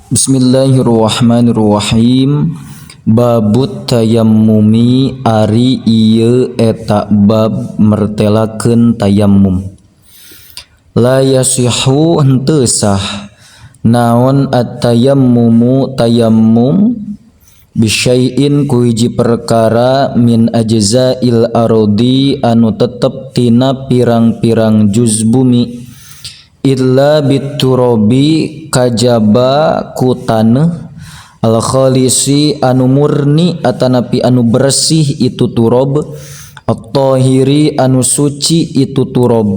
Bismillahirrahmanirrahim. Babut tayammumi, ari ieu eta bab mertelakeun tayammum. La yasihu, henteu sah naon, at-tayammumu tayammum, bisyai'in ku hiji perkara, min ajza'il ardi anu tetep tina pirang-pirang juz bumi, illa biturabi kajaba ku taneuh, al khalisi anu murni atanapi anu bersih itu turab, at-tahiri anu suci itu turab,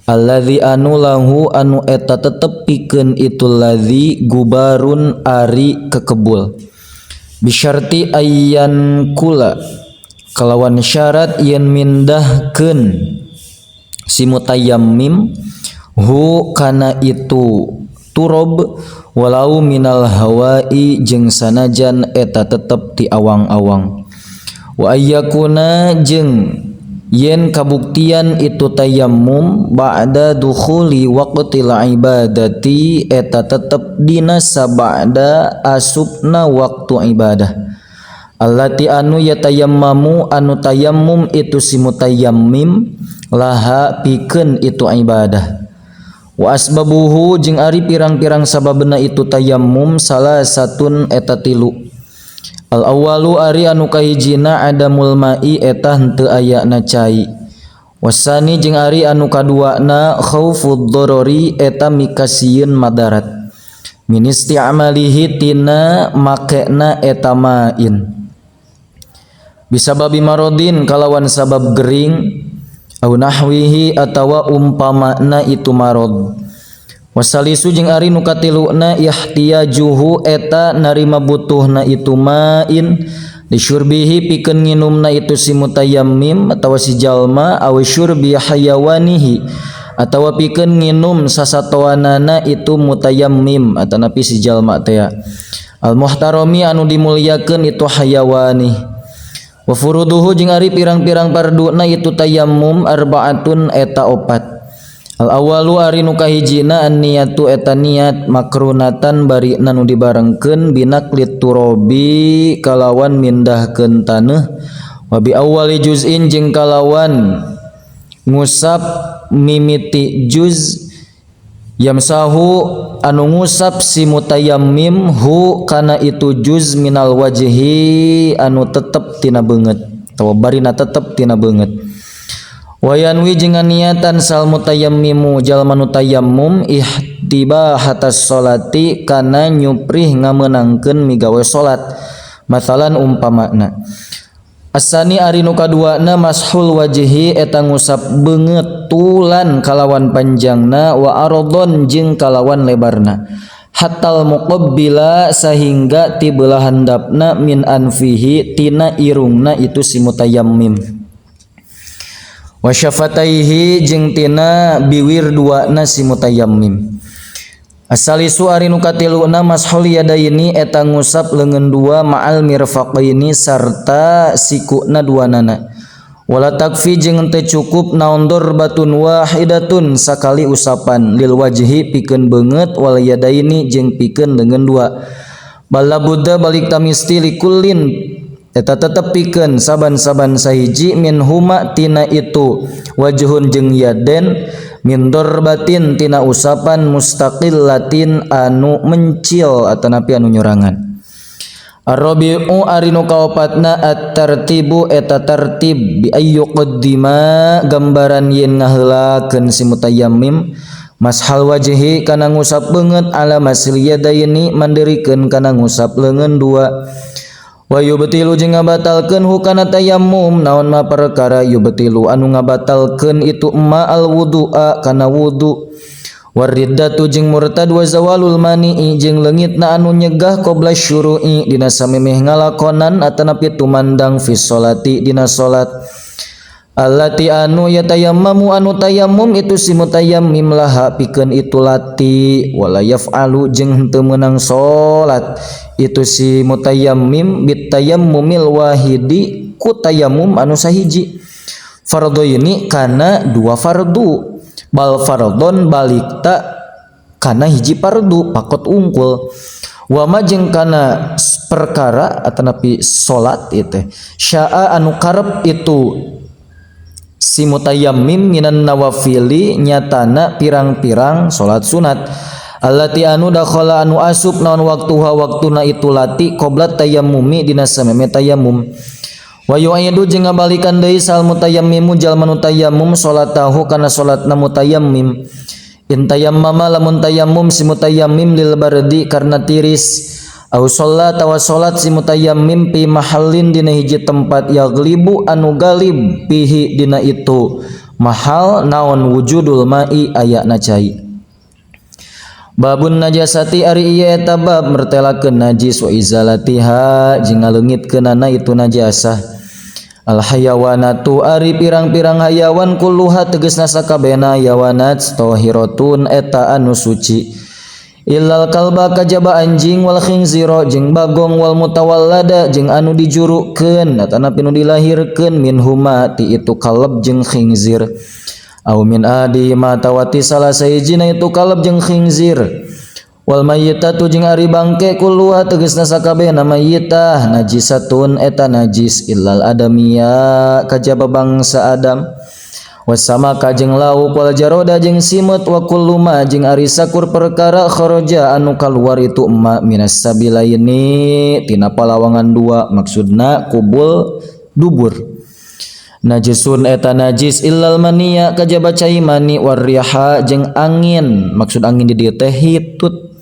alladzi anu lahu anu eta tetep pikeun itu ladzi gubarun ari kekebul, bisyarti ayyan kula kalawan syarat yen mindahkeun si mutayammim hu kana itu turob, walau minal hawai jeung sanajan eta tetep ti awang-awang, wa ayyakuna jeung yen kabuktian itu tayammum ba'da dukhuli waqtil ibadati eta tetep dina sabada asupna waktu ibadah, allati anu yatayammamu anu tayammum itu si mutayammim laha pikeun itu ibadah. Wa asbabuhu jeung ari pirang-pirang sababna itu tayammum salah satun eta tilu. Al awwalu ari anu kahijina adamul ma'i eta henteu ayana cai. Wasani jeung ari anu kaduana khaufud dharari eta mikasieun madarat min isti'malihi tina makena eta ma'in bisababi marodin kalawan sabab gering, au nahwihi atawa umpamana itu marod. Wasalisu jeung ari nu katiluna ihtiyajuhu eta narima butuhna itu ma'in disyurbihi pikeun nginumna itu si mutayammim atawa si jalma, aw syurbi hayawanihi atawa pikeun nginum sasatoanana itu mutayammim atanapi si jalma teh, al muhtarami anu dimuliakeun itu hayawani. Wa furuduhu jeung ari pirang-pirang farduna itu tayammum arbaatun eta opat. Al awalu ari nu kahijina an niyatu eta niat, makrunatan bari nu dibarengkeun binaklit turabi kalawan mindahkeun taneuh, wa bi awwali juz'in jeung kalawan ngusap mimiti juz, yamsahu anu ngusap si mutayammim hu kana itu juz, minal wajhi anu tetep tina beungeut atawa barina tetep tina beungeut. Wayanwi jeung niatan sal mutayammimu jalma nu tayammum ihtibahatas salati kana nyuprih ngamenangkeun migawe salat, masalan umpamana. Asani ari nu kaduana mashul wajhi eta ngusap beungeut, tulan kalawan panjangna, wa ardon jeung kalawan lebarna, hatal muqabbila sahingga ti beulah handapna, min anfihi tina irungna itu si mutayammim, wa syafataihi jeung tina biwir duana si mutayammim. Asalisu ari nu katiluna mashul yadaini eta ngusap leungeun dua, ma'al mirfaqaini sarta sikuna duanana. Wala takfi jeung teu cukup naon darbatun wahidatun sakali usapan, lil wajhi pikeun beungeut, wal yadaini jeung pikeun leungeun dua. Bala budda balik tamisti likullin eta tetep pikeun saban-saban sahiji, min huma tina itu wajhun jeung yaden, min darbatin tina usapan, mustaqillatin anu mencil atanapi anu nyorangan. Arrabi'u ari nu kaopatna at-tartibu eta tartib, bi ayyuqaddima gambaran yen ngaheulakeun si mutayammim mashal wajhi kana ngusap beungeut, ala masil yadaini mandirikeun kana ngusap leungeun dua. Wa yubtilu jeung ngabatalkeun hu kana tayammum naon ma perkara yubtilu anu ngabatalkeun itu ma al wudu'a kana wudu, wariddatu jeung murtad, wa zawalul mani'i jeung leungitna anu nyegah, qabla syuru'i dina samemeh ngalakonan atanapi tumandang, fi sholati dina salat, allati anu yatayammamu anu tayammum itu si mutayammim laha pikeun itu lati, wala yaf'alu jeung henteu meunang salat itu si mutayammim bitayammumil wahidi ku tayammum anu sahiji, fardhu ini kana dua fardu, bal fardhon balikta Kana hiji fardu pakot ungkul. Wa ma jeung kana perkara atanapi salat ieu teh syaa anu karep itu si mutayammim minan nawafili nyatana pirang-pirang salat sunat allati anu dakhala anu asup naon waktuha waktuna itu lati qabla tayammumi dina sameme tayammum. Wa yu'idu jeung ngabalikan deui sal mutayammimu jalma nu tayammum salatahu kana salatna mutayammim. In tayammama lamun tayammum si mutayammim lil bardi karena tiris au sholat tawa salat si mutayammim pi mahallin dina hiji tempat yaglibu anu galib pihi dina itu mahal naon wujudul ma'i ayana cai. Babun najasati ari ieu eta bab mertelakeun najis wa izalatiha jeung ngaleungitkeunana itu najasah. Al hayawanatu ari pirang-pirang hayawan kulluha tegasna sakabehna hayawanat tahiratun eta anu suci illal kalba kajaba anjing wal khinzira jeung bagong wal mutawallada jeung anu dijurukeun atanapi nu dilahirkeun minhuma ti itu kalb jeung khinzir au min adi ma tawati salah sahijina itu kalb jeung khinzir. Wal mayyitatu jeung ari bangke kulluha tegasna sakabehna mayyitah najisatun eta najis illal adamia kajaba bangsa Adam. Wasamaka jeung lauk wal jaroda jeung simeut wa kullu ma jeung ari sakur perkara kharaja anu kaluar itu emma minas sabilaini tina palawangan dua maksudna kubul dubur. Najisun eta najis illal maniya kajaba cai mani warriha jeung angin maksud angin di dieu teh hitut.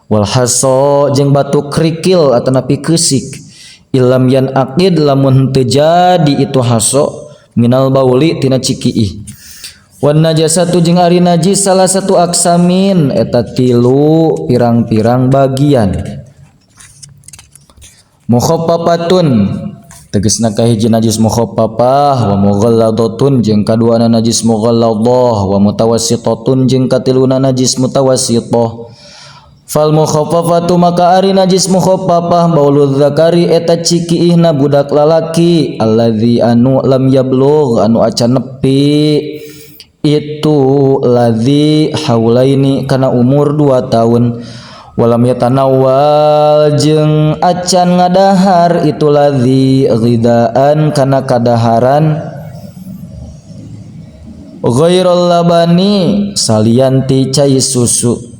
Wal haso jeung batu kerikil atanapi keusik ilam yan aqid lamun teu jadi itu haso minal bauli tina cikiih. Wan najasatu jeung ari najis salah satu aksamin eta tilu pirang-pirang bagian. Mukhaffafatun tegasna kahiji najis mukhaffafah wa mughalladatun jeung kaduana najis mughalladah wa mutawassitatun jeung katiluna najis mutawassitah. Fal mukhaffafatu maka ari najis mukhaffafah baulul zakari eta cikiihna budak lalaki alladzi anu lam yablugh anu acan nepi itu ladzi haulaini kana umur 2 tahun walam yatanawal jeung acan ngadahar itu ladzi ghidaan kana kadaharan ghairal labani salianti cai susu.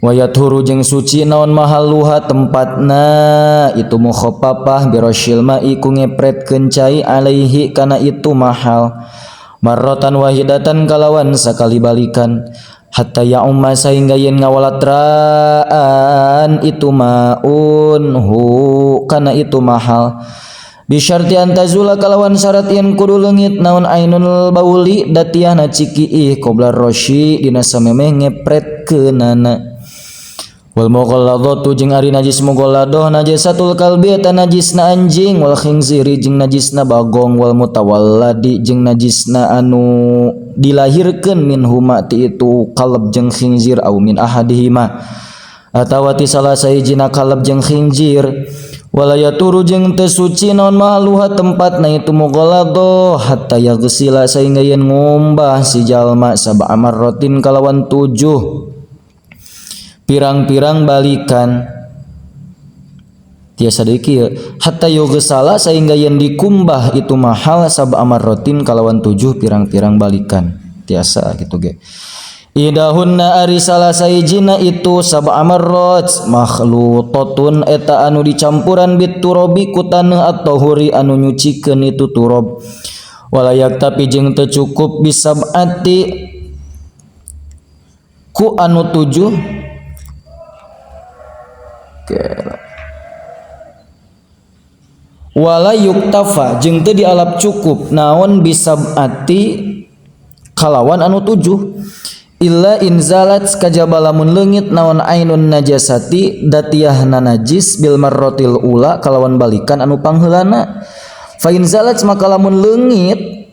Wayathuru jeung suci naon mahalluha tempatna itu mukhaffafah birasyil ma'i ku ngepretkeun cai alaihi kana itu mahal marratan wahidatan kalawan sakali balikan hatta ya'umma sahingga yen ngawalatraan itu maun hu kana itu mahal bisyarti antazula kalawan syarat yen kudu leungit naon ainul bauli datiahna cikiih qabla rasyi dina samemeh ngepretkeunana. Wal mughalladhatu jeung ari najis mughalladah najisatul kalbi eta najisna anjing wal khinziri jeung najisna bagong wal mutawalladi jeung najisna anu dilahirkeun min huma ti itu kalb jeung khinzir au min ahadihima atawa ti salah sahijina kalb jeung khinzir. Wala yaturu jeung teu suci naon mahaluha tempatna itu mughalladah hatta yaghsila sahingga yen ngumbah si jalma sab'a marratin kalawan 7 pirang-pirang balikan. Tiasa deui kieu hatta yughsala sehingga yen dikumbah itu mahal sab'a marratin kalawan 7 pirang-pirang balikan. Tiasa kitu ge. Idahunna ari salah sahijina itu sab'a marrat makhlutatun eta anu dicampuran biturabi ku taneuh at-tahuri anu nyucikeun itu turab. Walayak tapi jeung teu cukup bisab'ati ku anu 7. Wala yuktafa jeung teu dialap cukup naon bisab'ati kalawan anu 7 illa inzalat kajaba lamun leungit naon ainun najasati datiahna najis bil marratil ula kalawan balikan anu pangheulana. Fa inzalat maka lamun leungit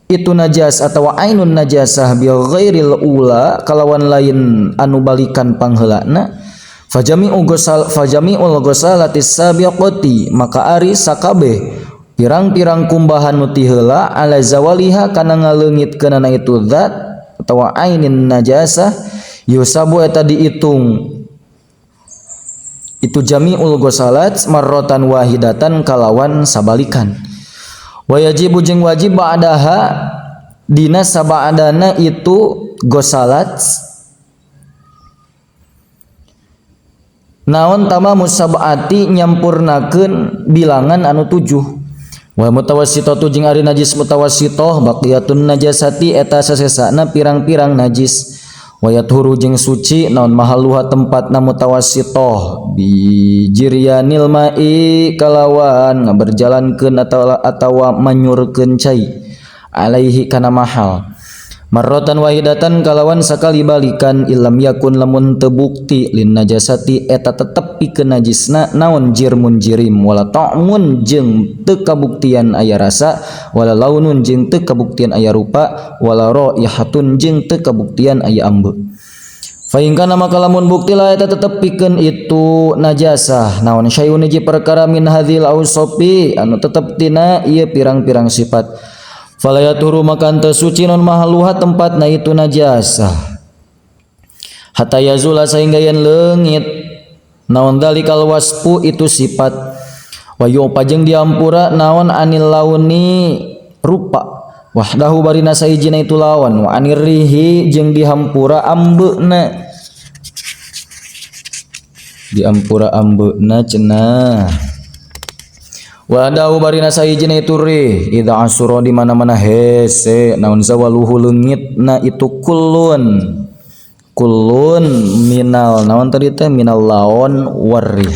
itu najas atawa ainun najasah bi ghairil ula kalawan lain anu balikan pangheulana fajami'ul ghusalatis sabiqati maka ari sakabeh pirang-pirang kumbahan nu ti heula ala zawaliha kana ngaleungitkeunana itu zat atawa ainin najasah Yusabu eta diitung itu jami'ul ghusalat marratan wahidatan kalawan sabalikan. Wa yajibu jeung wajib ba'daha dina saba'dana itu ghusalat naon tamamu sab'ati nyampurnakeun bilangan anu 7. Wa mutawassithatu jeung ari najis mutawassithah baqiyatun najasati eta sasesana pirang-pirang najis. Wa yathuru jeung suci naon mahalluha tempatna mutawassithah bijiryanil ma'i kalawan ngaberjalankeun atawa manyurkeun cai alaihi kana mahal. Marratan wahidatan kalawan sakali balikan illam yakun lamun teu bukti lin najasati eta tetep pikeun najisna naon jirmun jirim wala ta'mun jeung teu kabuktian aya rasa wala launun jeung teu kabuktian aya rupa wala raihatun jeung teu kabuktian aya ambeu. Fa in kana maka lamun bukti lah eta tetep pikeun itu najasah naon syai'un hiji perkara min hadzil ausofi anu tetep tina ieu pirang-pirang sifat. Fala yaturu maka teu suci non mahalluha tempatna itu najasah hatta yazula sehingga yen leungit naon dalikal wasfu itu sifat. Wa yu'fa jeung diampura naon anil launi rupa wahdahu barina sahijina itu lawan wa anir rihi jeung dihampura ambeuna diampura ambeuna cenah. Wadahu barina sahijina itu rih idza asura di mana-mana hese naon zawaluhu leungitna itu kullun kullun minal naon tadi teh minal laon warih.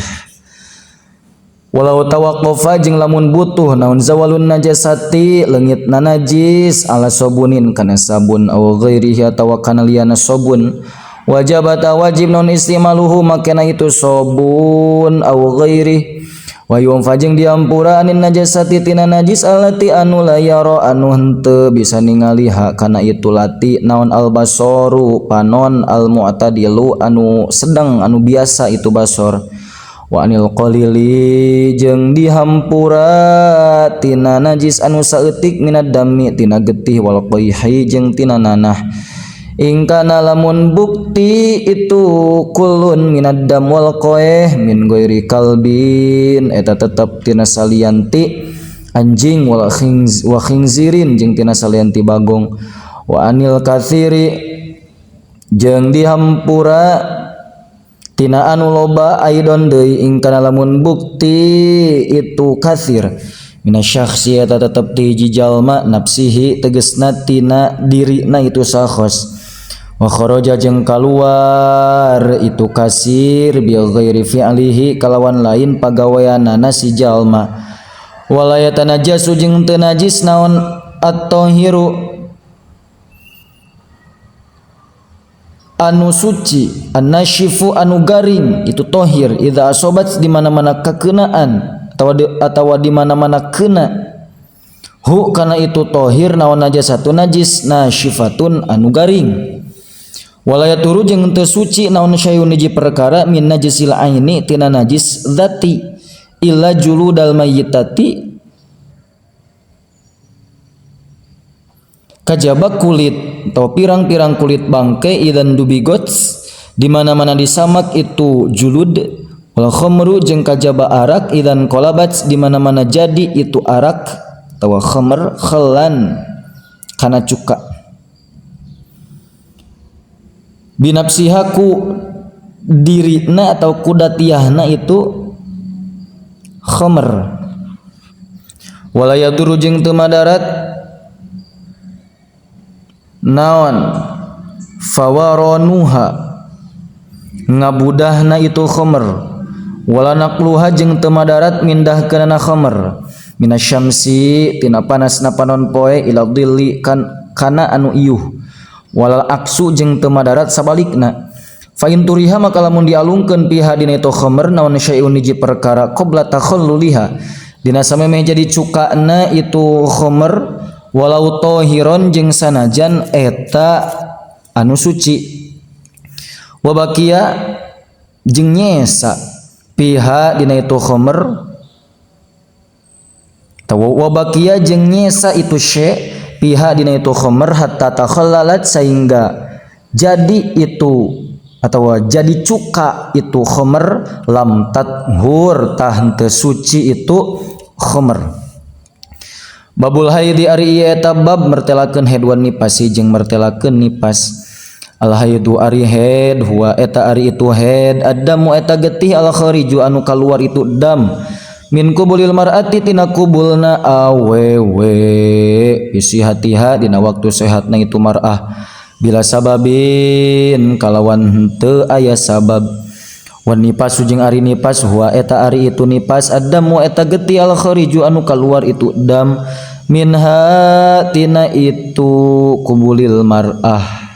Walau tawaqqafa jeung lamun butuh naon zawalun najasati leungitna najis ala sabunin kana sabun aw ghairihi atawa kana liyana sabun wajabata wajib naon istimaluhu makena itu sabun aw ghairihi. Wa yunfa jeung diampura anin najasati tina najis allati anu la yara anu henteu bisa ningali ha kana itu lati naon albasoru panon almu'tadilu anu sedang anu biasa itu basor. Wa anil qalili jeung dihampura tina najis anu saeutik minad dami tina getih wal qaihi jeung tina nanah. Ingkana lamun bukti itu kulun minad dam wal qaih min ghairi kalbin eta tetep tina salianti anjing wal wa khinzirin jeung tina salianti bagong. Wa anil katsiri jeung dihampura tina anu loba aidon deui ingkana lamun bukti itu katsir minasyakhsi eta tetep ti hiji jalma nafsihi tegesna tina dirina itu sakhos. Wa kharaja jeung kaluar itu kasir bi ghairi fi'lihi kalawan lain pagaweanana si jalma. Wala yatanajjasu jeung teu najis naon at-tahiru anu suci an-nashifu anu garing itu tahir idza asobat di mana-mana kakenaan atawa di mana-mana kena hu kana itu tahir naon najasatun najis nashifatun anu garing. Wala yaturu jeung teu suci naon syai'un hiji perkara min najisil aini tina najis dzati illa juludal mayyitati kajaba kulit atau pirang-pirang kulit bangke idan dubigots di mana-mana disamak itu julud wal khamru jeung kajaba arak idan qolabat di mana-mana jadi itu arak atau khamr khalan kana cuka. Binafsiha ku dirina atau kudatiahna itu khamr. Wala yaduru jeung teu madarat naon fawaranuha ngabudahna itu khamr wala naqluha jeung teu madarat mindahkeunana khamr minasyamsi tina panasna panon poe ila dhilli kan kana anu iuh walal aksu jeung teu madarat sabalikna. Fa in turiha maka lamun dialungkeun piha dina itu khamr naon syai'un hiji perkara qabla takhalluliha dina samemeh jadi cukana itu khamr walau tahiron jeung sanajan eta anu suci. Wa baqiya jeung nyesa piha dina itu khamr tawa wa baqiya jeung nyesa itu syai' piha dina itu khamr hatta takhallalat sehingga Jadi itu atau jadi cuka itu khamr, lam tathur tah henteu suci itu khamr. Babul haidi ari ieu eta bab mertelakeun haid wan nifasi jeung mertelakeun nifas. Al haidu ari haid, huwa eta ari itu haid, addamu eta getih, al khariju anu kaluar itu dam, min qubulil mar'ati tina kubulna awewe, fi sihatiha dina waktu sehatna itu mar'ah, bila sababin kalawan henteu aya sabab. Wan nifasu jeung ari nifas, huwa eta ari itu nifas, addamu eta getih, al khariju anu kaluar itu dam, minha tina itu kubulil mar'ah,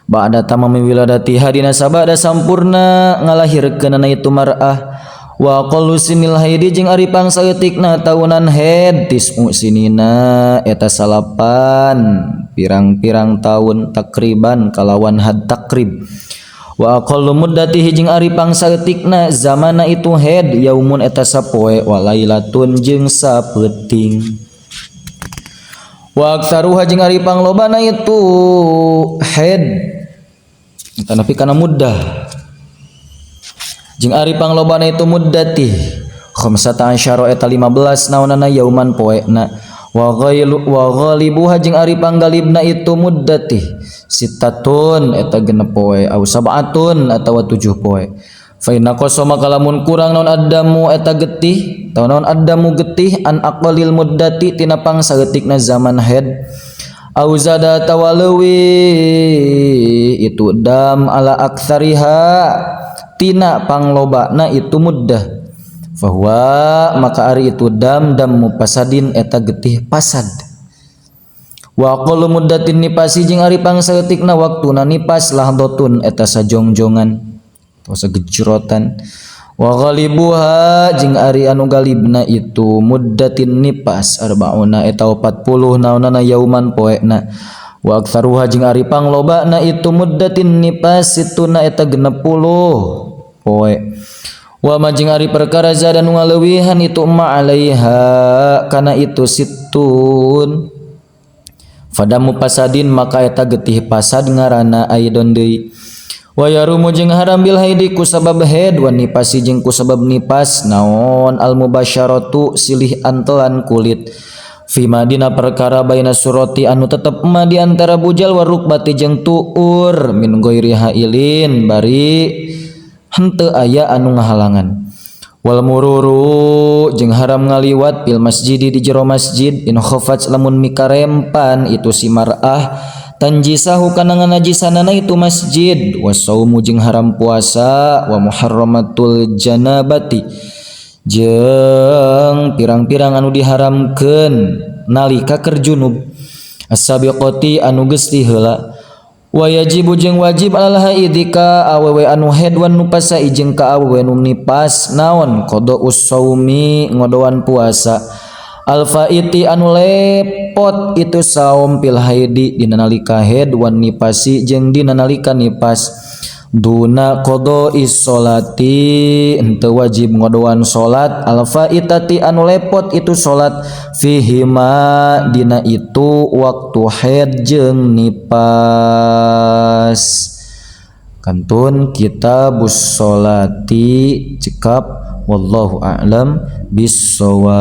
ba'da tamami wiladatiha dina sabada sampurna ngalahirkeunana itu mar'ah. Wa aqallu sinil haidi jeung ari pangsaeutikna taunan haid, tis'u sinina eta salapan pirang-pirang taun, takriban kalawan had takrib. Wa aqallu muddatihi jeung ari pangsaeutikna zamana itu haid, yaumun eta sapoe, wa lailatun jeung sapeuting. Wa aktsaruha jeung ari panglobana itu haid, tapi kana muddah jeung ari panglobana itu muddati, khamsata asyara eta 15 naonana yauman poena. Wa ghailu wa ghalibuha jeung ari panggalibna itu muddati, sittatun eta 6 poe, au sab'atun atawa 7 poe. Fa in naqasa maka lamun kurang naon addamu eta getih, tahu naon addamu getih, an aqalil muddati tina pangsaeutikna zaman haid, au zada atawa leuwih itu dam, ala aktsariha tina panglobana itu muddah, fahuwa maka ari itu dam, damu fasadin eta getih fasad. Wa aqallu muddatin nifasi jeung ari pangsaeutikna waktuna nifas, lahdotun eta sajongjongan atau sagejrotan. Wa ghalibuha jeung ari anu galibna itu muddatin nifas, arbauna eta 40 naonana yauman poena. Wa aktsaruha jeung ari panglobana itu muddatin nifas, situna eta 60 poe. Wa ma jeung ari perkara zada nu ngaleuwihan itu ma alaiha kana itu situn, fadamu fasadin maka eta getih fasad ngaranna aidon deui. Wa yahrumu jeung haram bil haidi ku sabab haid, wan nifasi jeung ku sabab nifas, naon al mubasyaratu silih antelan kulit, fima dina perkara baina surati anu tetep ma di antara bujal, warukbati jeung tuur, min ghairi hailin bari henteu aya anu ngahalangan. Wal mururu jeung haram ngaliwat fil masjidi di jero masjid, in khafat lamun mikarempan itu si mar'ah tanjisahu kana nganajisanana itu masjid. Wasaumu jeung haram puasa, wa muharramatul janabati jeung pirang-pirang anu diharamkeun nalika keur junub, as-sabiqati anu geus ti heula. Wa yajibu jeung wajib alal haidi ka awewe anu haid, wan nufasa jeung ka awewe nu nipas, naon qada'us saumi ngodoan puasa, alfaiti anu lepot itu saum, fil haidi dina nalika haid, wan nifasi jeung dina nalika nipas, duna qada'is sholati henteu wajib ngodoan salat, alfaitati anu lepot itu salat, fihima dina itu waktu haid jeung nipas. Kantun kitabus sholati cekap, wallahu a'lam bissawab.